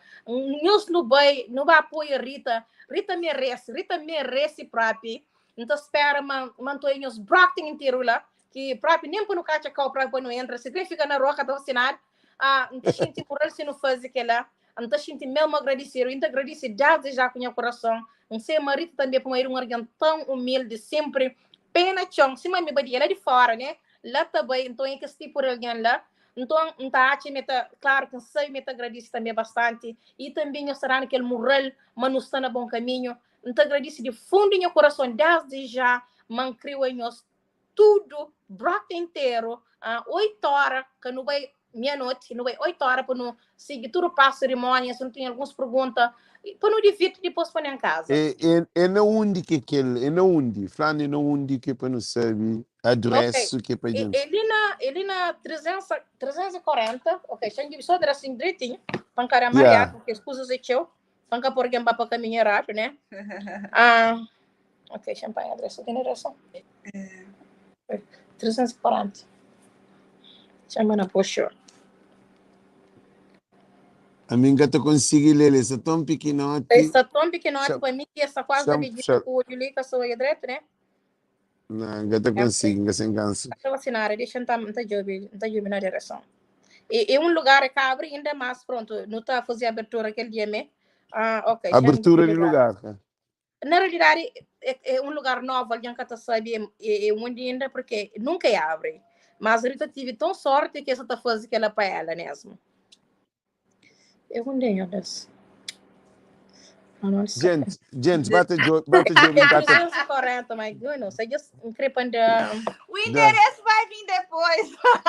Nós não vai apoiar Rita, Rita merece, Rita merece próprio. Então espera, mantém os Brockton inteiro lá, que próprio nem para no cacha cá, próprio não entra, se quem fica na rua, tá vacinado. Ah, então gente por ele se não faz aquela, então gente mesmo agradecer, eu agradecer desde já com o meu coração. Não sei, marido também para um alguém tão humilde sempre pena chão, se me badia lá de fora, né? Lá também, então é que se por alguém lá. Nton, N ta atxa ma e ta, klaru ki N sabe ma e ta agradise tanbe bastanti i tanbe nhos ta da-nu kel mural ma nu sta na bon kaminhu. N ta agradise di fundu di nha kurason desdi ja ma N kriu nhos tudu, Brockton interu, 8 ora, ka nu bai mia-noti, nu bai 8 ora pa nu sigi tudu pasu serimónia, si nu ten alguns pergunta, pa nu divirti dipôs pa nen kaza. É, é, é na undi ki é kel, é na undi? Fla-nu é na undi ki é pa nu sabe adresu ki é pa É, djent. é li na, é li na 300, 340, ok, xa N djobe só adresu direitinhu, pa N ka da mariadu, porque es kuzas é txeu, pa N ka pôr algen ba pa kaminhu eradu, né? Ah, ok, xa N panha adresu, ten adresu? 340. Xa N ba na pô-xo. Ami N ka ta konsigi lê-l, el sta tão pikinoti. El sta tão pikinoti Xa, pa mi ki el sta kuazi ta xa, bedjita xa. ku odju li, ka sta odja dretu, né? Não, N ka ta konsigi, N ka sen kansa. Ka ta vasinada, dexa N ta, N ta djobe, N ta djobe na direson. E, e un lugar é ka abri inda, mas pronto, nu ta faze abertura kel dia mé. Ah, ok, xa N Abertura djobe di lugar. lugar, ka? Na realidade, é, é un lugar novo, algen ka ta sabe é, é undi inda, porque nunka é abri. Mas Rita tive tão sorte que essa ta faze kela pa ela mesmo. É undi, meu Deus. Não, não sei. Gente, gente, bata jo, bata Ah, jo, é bata. 340, my goodness. I just N kre pa nda. O endereço vai vir depois. Não,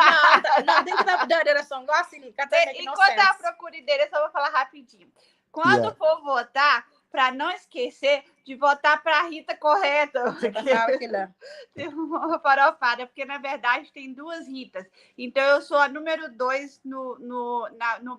tá, não, tem que dar, dar direção. Gosto de cá também, Enquanto ela procura endereço, eu vou falar rapidinho. Quando for votar, pra não esquecer de votar pra Rita correta, Você tá porque falando que lá. tem uma farofada, porque na verdade tem duas Ritas. Então eu sou a número 2 no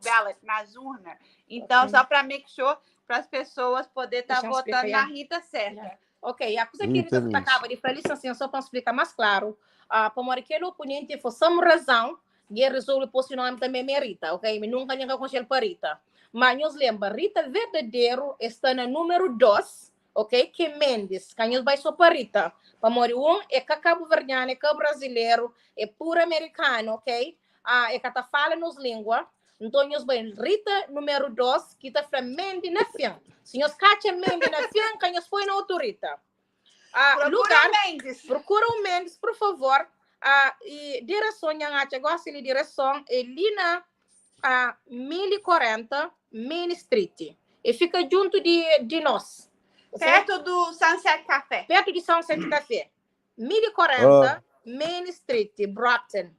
ballot, nas urnas. Então, só pra make sure, pras pessoas poder tá Deixa eu explicar votando na aí. Rita certa. Yeah. Ok, a coisa que a Rita Rita acaba de falar, assim, só pra explicar mais claro, para mora que o oponente for sem razão, e ele resolve pôr seu nome também é Rita, ok? Mas nunca ninguém aconselha para Rita. Mas nós lembra, Rita verdadeiro está na número 2, ok? Que é Mendes, que nós vai só para Rita. Para morrer um é que cabo verdiano, é que brasileiro, é puro americano, ok? Ah, é que tá fala nos língua. Então, nós vai Rita número 2, que tá falando Mendes na fim. Se nós cacha Mendes na fim, que nós foi na outra Rita. Ah, Procura lugar, o Mendes. Procura o Mendes, por favor. Ah, e direção, nhangacha, gosta de direção, é ali na a 1040 Main Street. E fica junto de nós. Ok? Perto do Sunset Café. Perto de Sunset Café. 1040 Main Street, Brockton.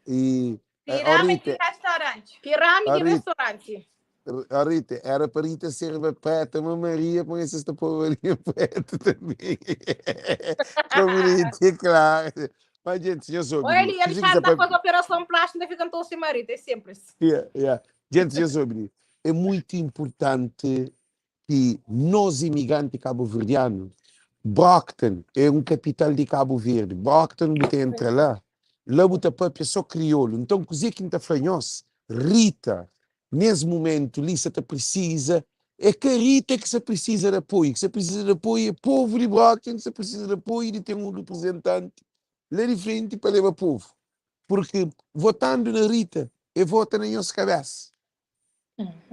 E, Pirâmide Rita, Restaurante. Pirâmide Rita. Restaurante. Oh, Rita, era para Rita ser uma preta, uma Maria, põe essa povo ali preta também. Como Rita, claro. Mas, gente, senhor soube. Olha, ele Dizem que já essa tá pa- com a operação plástica, fica com o marido, é sempre. Yeah, yeah. Gente, senhor soube, é muito importante que nós, imigrantes cabo-verdianos, Brockton é um capital de Cabo Verde. Brockton, você entra lá, lá você papia só crioulo. Então, coisa que está falando, Rita, nesse momento, ali, você precisa, é que a Rita que você precisa de apoio, que você precisa de apoio, é povo de Brockton, que você precisa de apoio de ter um representante lá de frente para levar povo. Porque votando na Rita, é vota na nossa cabeça.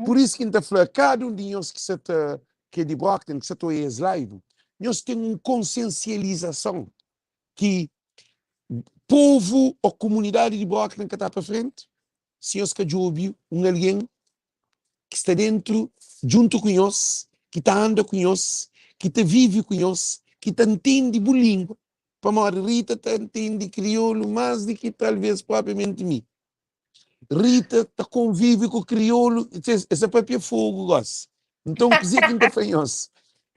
Por isso que a gente fala, cada um de nós que se tá, que é de Brockton, que se tá aí live, nós temos uma consciencialização que povo ou comunidade de Brockton que está para frente, se nós que jobi um alguém que está dentro, junto com nós, que está andando com nós, que está vive com nós, que está entende boa língua. Para morrer, Rita tá entende crioulo mais do que talvez propriamente mim. Rita tá convive com o crioulo, essa papia fogo gosta. Então, que dizer que não tá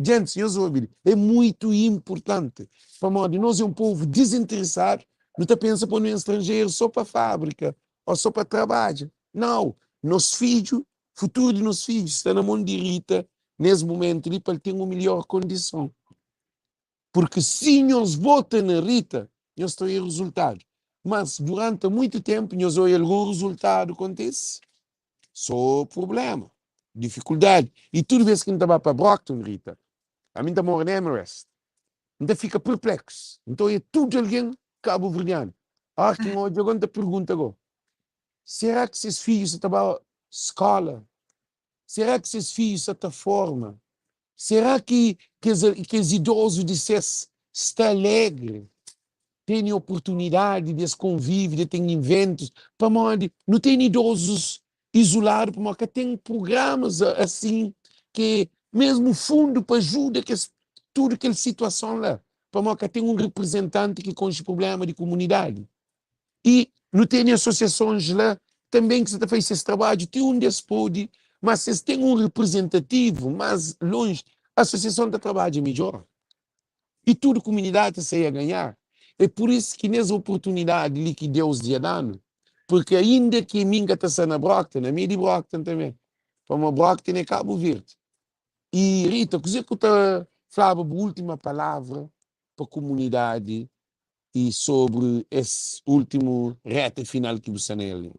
Gente, senhores ouvintes, é muito importante. Para morrer, nós é um povo desinteressado, não tá pensa para um estrangeiro só para fábrica ou só para trabalho. Não, nosso filho, futuro de nossos filhos está na mão de Rita nesse momento ali para ele ter uma melhor condição. Porque se nós vota na Rita, nós temos resultado. Mas durante muito tempo, nós olhamos algum resultado acontece. Só problema, dificuldade. E toda vez que a gente vai para Brockton, Rita, a mim está morando em Amherst, a gente fica perplexo. Então é tudo alguém cabo-verdiano. Ah, que hoje agora te pergunta agora. Será que seus filhos estão na escola? Será que seus filhos estão na forma? Será que os idosos dissessem está alegre? tene oportunidadi di es konvive, di ten inventus, pamodi nu tene idozus izoladu pamodi ka ten prugramas asin ki mesmu fundu pa ajuda kes tudu kel situason la, pamodi ka ten un reprezentanti ki konxe prublema di komunidadi. I nu tene asosiasons la tanben ki sa ta faze ses trabadju ti undi es pode, ma si es ten un reprezentativu mas lonji, asosiason ta trabadja midjor i tudu komunidadi ta sai a ganhar. É pur isu ki nes oportunidadi li ki Deus dja da-nu, purki ainda ki mi N ka ta sta na Brockton, ami é di Brockton tanbe, pamodi Brockton é Kabu Verdi. I Rita, kuzê ku ta flaba bu última palavra pa komunidadi i sobri es últimu reta final ki bu sta na el li?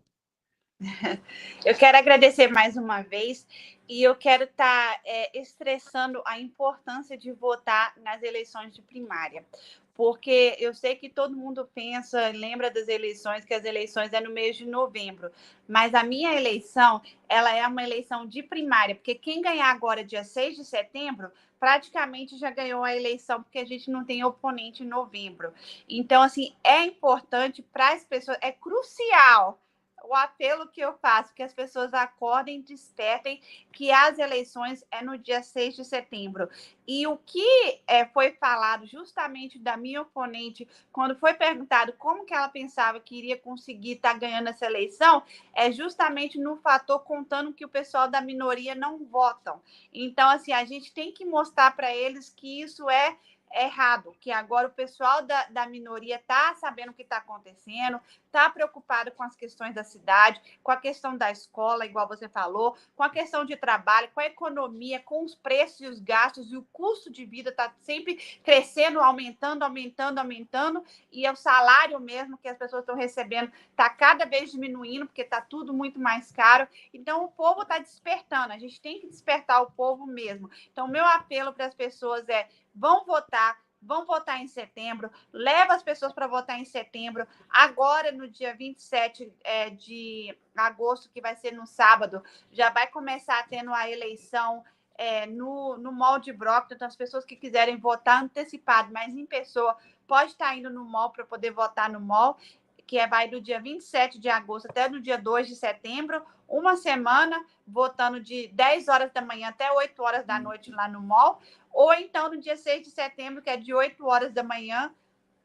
Eu quero agradecer mais uma vez e eu quero estar tá, é, estressando a importância de votar nas eleições de primária, porque eu sei que todo mundo pensa, lembra das eleições, que as eleições é no mês de novembro, mas a minha eleição, ela é uma eleição de primária, porque quem ganhar agora dia 6 de setembro praticamente já ganhou a eleição, porque a gente não tem oponente em novembro. Então, assim, é importante para as pessoas, é crucial o apelo que eu faço, que as pessoas acordem, despertem, que as eleições é no dia 6 de setembro. E o que é, foi falado justamente da minha oponente, quando foi perguntado como que ela pensava que iria conseguir estar tá ganhando essa eleição, é justamente no fator contando que o pessoal da minoria não votam. Então, assim, a gente tem que mostrar para eles que isso é errado, que agora o pessoal da, da minoria está sabendo o que está acontecendo, está preocupado com as questões da cidade, com a questão da escola, igual você falou, com a questão de trabalho, com a economia, com os preços e os gastos e o custo de vida está sempre crescendo, aumentando, aumentando, aumentando, e é o salário mesmo que as pessoas estão recebendo está cada vez diminuindo, porque está tudo muito mais caro. Então, o povo está despertando, a gente tem que despertar o povo mesmo. Então, meu apelo para as pessoas é: vão votar, vão votar em setembro, leva as pessoas para votar em setembro. Agora, no dia 27 é, de agosto, que vai ser no sábado, já vai começar tendo a eleição é, no, no mall de Brockton. Então, as pessoas que quiserem votar antecipado, mas em pessoa, pode estar indo no mall para poder votar no mall, que é, vai do dia 27 de agosto até no dia 2 de setembro, uma semana, votando de 10 horas da manhã até 8 horas da noite lá no mall, ou então no dia 6 de setembro, que é de 8 horas da manhã,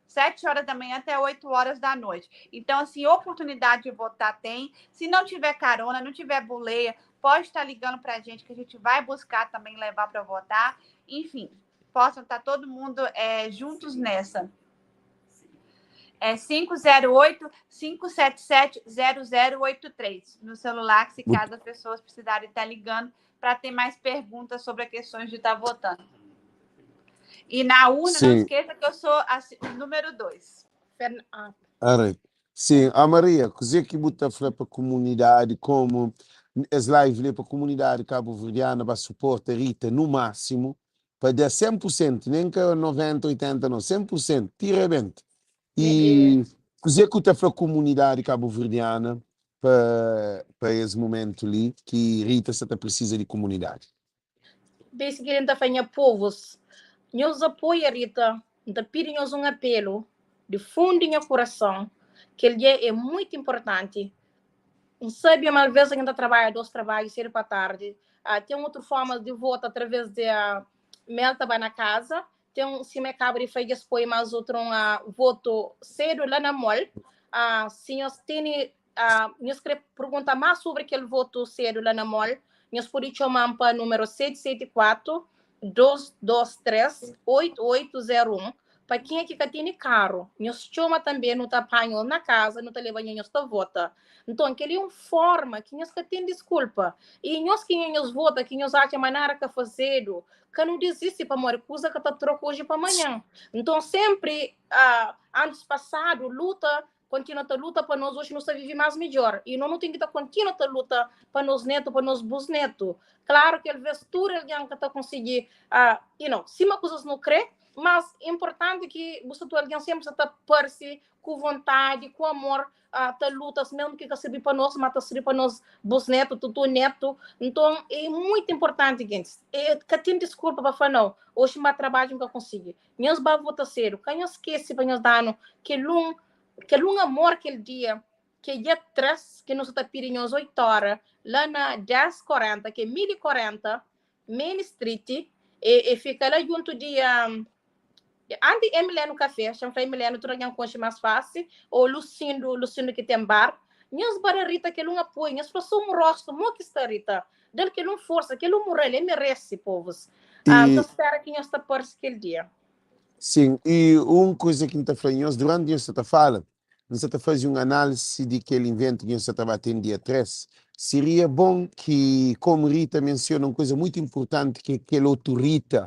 7 horas da manhã até 8 horas da noite. Então, assim, oportunidade de votar tem. Se não tiver carona, não tiver boleia, pode estar ligando para a gente, que a gente vai buscar também levar para votar. Enfim, possam estar todo mundo é, juntos nessa. É 508-577-0083 no celular, se caso as pessoas precisarem estar ligando para ter mais perguntas sobre as questões de estar votando. E na urna, Sim. não esqueça que eu sou a, o número 2. Sim, a Maria, kuzê ki bu ta fla pa komunidadi komu es live li pa komunidadi kabu-verdiana ba suporta Rita no máximo pa da 100%, nem ka 90, 80 não, 100%, ti rebenta. E kuzê ki bu ta fla komunidadi kabu-verdiana pa pa es momentu li ki Rita sta ta presiza di komunidadi? Basically, N ta fla nha povus, nhos apoia Rita, N ta pidi nhos un apelu di fundu di nha kurason, kel dia é muitu inportanti. N sabe ma alvês algen ta trabadja dos trabadju sedu pa tardi, ten utru formas di vota através di mel ta ba na kaza, ten sima e kaba di fla dja es poi mas utru un votu sedu la na mall. Si nhos tene nhos kre pergunta mas sobri kel votu sedu la na mall, nhos pode txoma-m pa númeru 774 223 8801. Pa kenha ki ka tene karu, nhos txoma tanbe, nu ta panha-l na kaza, nu ta leba nho, nhos ta vota. Nton, kel-li é un forma ki nhos ka ten diskulpa. I nhos ki nhos vota, ki nhos atxa ma nada ka fazedu, ka nu disisti pamodi kuza ka ta troka oji pa manhan. Nton, senpri, antis pasadu, luta kontinua ta luta pa nos, oji nu sta vive más midjór i no nu ten ki ta kontinua ta luta pa nos netu, pa nos busnetu. Klaru ki alvês tudu algen ka ta konsigi, you know, sima kuzas nu krê, mas importanti ki bu sta tu algen senpri sta ta parse. ku vontadi, ku amor, ta luta, mesmu ki ka sirbi pa nos, ma ta sirbi pa nos bisnetu, tutu netu. Nton, é muitu inportanti, gentis. É, ka ten diskulpa pa fla nau, oxi N ba trabadju N ka konsigi. Nhos ba vota sedu. Ka nhos skese pa nhos da-nu kel un, kel un amor kel dia, ki é dia 3, ki nu sa ta pidi nhos 8 ora, la na 10:40, ki é 1040, Main Street, e, e fika la juntu di um, anti Emiliano Café, xa fla Emiliano, tudu algen konxe más fácil, ou Lucindo, Lucindo ki ten bar. Nhos ba da Rita kel un apoio, nhos fla só un rosto, mo ki sta Rita, dal kel un forsa, kel un mural, e merece, povos. Ah, ta spera ki nhos ta parse kel dia. Sim, e un kuza ki N ta fla nhos, duranti nhos sa ta fala, N sa ta faze un análisi di kel inventu ki nhos sa ta ba ten dia 3. Seria bon ki, komu Rita mensiona un kuza mutu inpurtanti ki é kel otu Rita,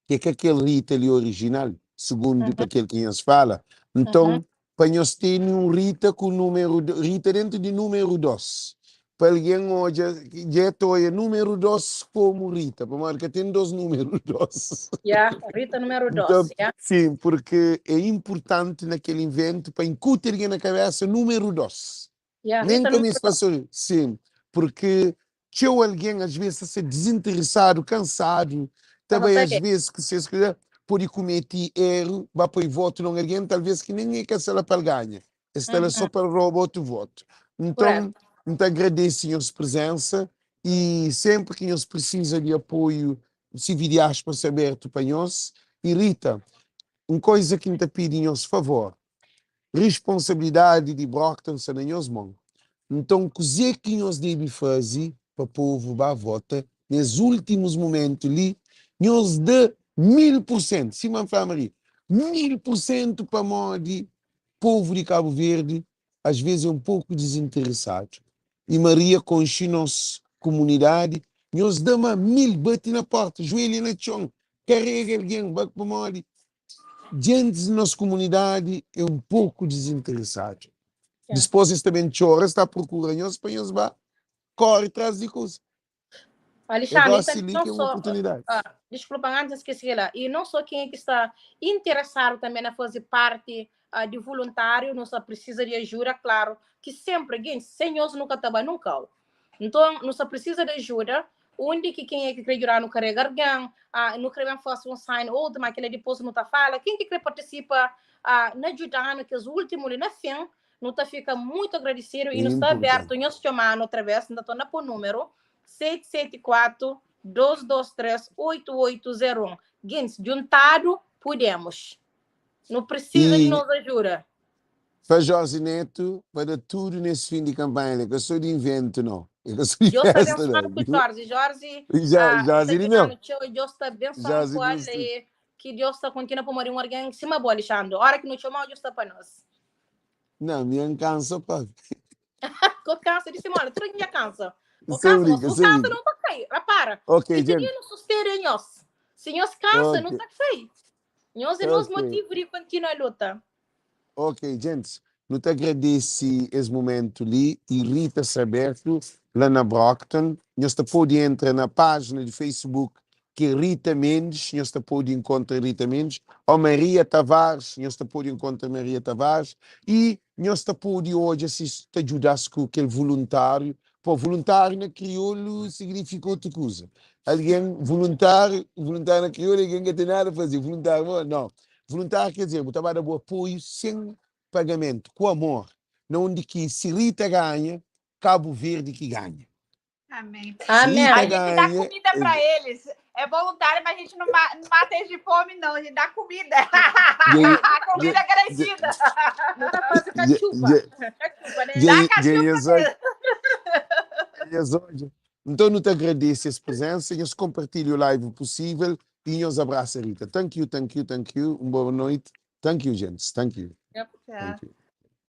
ki é ka kel Rita li orijinal, sugundu pa kel ki nhos fala. Nton, pa nhos tene un Rita ku númeru, Rita dentu di númeru 2, pa algen odja, dja el ta odja númeru 2 komu Rita, pamodi ka ten 2 númeru 2. Ya, Rita númeru 2, Nton, ya. sim, porque é inpurtanti na kel inventu pa inkuti algen na kabesa númeru 2. Ya, Nem Rita ka númeru meste 2. pasa, sim, porque txeu algen às vezes ta ser dezinteresadu, kansadu, ta Ka bai ta às sabe. vezes ku ses kuza, pode kumeti eru, ba poi votu na un algen talvez ki nen é ka sta la pa el ganha, el sta la só pa el roba otu votu. Nton, Correto. N ta agradese nhos prezensa y senpri ki nhos prisiza di apoiu, CV Diáspora sta abertu pa nhos. Y Rita, un koiza ki N ta pidi nhos favor, Risponsabilidadi di Brockton sta na nhos mon. Nton, kuzê ki nhos debe faze pa povu ba vota nes últimus mumentu li? Nhos da 1000%, sima N fla Maria, 1000% pamodi povu di Kabu Verdi às vezes é un poku dizinteresadu. I Maria konxe nos kumunidadi, nhos da ma 1000, bati na porta, juelha na txon, karega algen, ba pamodi Gentis di nos kumunidadi é un poku dizinteresadu. Dispôs es ta ben txora, es ta prokura nhos pa nhos ba kóre tras di kuza. É Alexandre, e gósi tanbê li não ki é un só, oportunidadi. desculpa, antes esqueci kel-la, e não só kenha ki sta interesadu tanbê na faze parti di voluntáriu, nu sta prisiza di ajuda, klaru ki senpri, gentis, sen nhos nu ka ta ba nun kau. Nton, nu sta prisiza di ajuda, undi ki kenha ki kre djuda-nu karega argen, nu kre ben fase un sign out, ma kila dipos nu ta fala, ken ki kre partisipa na djuda-nu kes ultimu li na fin, nu ta fika muitu agradisidu i É nu sta abertu, inportanti. nhos txoma-nu otra bes, N ta torna po numeru, 774 223 8801. Gentis, djuntadu pudemos. Nu prisiza di I nos ajuda. Fla Jorge Neto pa da tudo nesse fim de campanha, é ka só de invento não, é ka só de Deus ta festa abençoando não. ku Jorge. Jorge Já, ah, ta Jorge de meu, djuda-nu txeu e Deus ta abençoando Jorge ku de el tudo. e ki Deus ta kontinua pamodi un algen sima bo, Alexandre. Ora ki nu txoma-u, Deus sta pa nos. Não, mi N kansa pa. Ko kansa di simona, tudu algen dja kansa. Ko Sem kansa, mas brinca, bu sem kansa brinca. nu ta kai. Rapara, Ok, ki gente. dia nu sustera é nhos. Si nhos kansa, nu Ok, ta kai. Nhos é nos ok. motivu di kontinua luta. Ok, gents, nu ta agradese es momentu li y Rita Saberto la na Brockton. Nhos ta pode entra na pájina di Facebook ki é Rita Mendes, nhos ta pode inkontra Rita Mendes, ó Maria Tavares, nhos ta pode inkontra Maria Tavares y nhos ta pode odja si ta djuda-s ku kel voluntáriu. Pô, voluntáriu na kriolu signifika otu kuza. Algen voluntáriu, voluntáriu na kriolu é algen ka ten nada faze, voluntáriu, mo, não. Voluntário quer dizer, bu ta ba da bu apoio sem pagamento, ku amor, na undi ki si Rita ganha, Cabo Verde ki ganha. Amém. Si Amém. Rita A gente dá ganha, comida para eles. É voluntário, mas a gente não, ma não mata eles de fome, não. A gente dá comida. dja comida garantida. Nu ta faze dja katxupa. dja Katxupa, né? Dá dja cachupa dja nhos odja. Nton nu ta agradese es prezensa, nhos konpartilha o live possível e nhos abrasa Rita. Thank you, thank you, thank you. Un boa noite. Thank you, gents. Thank you. Yep. Thank you.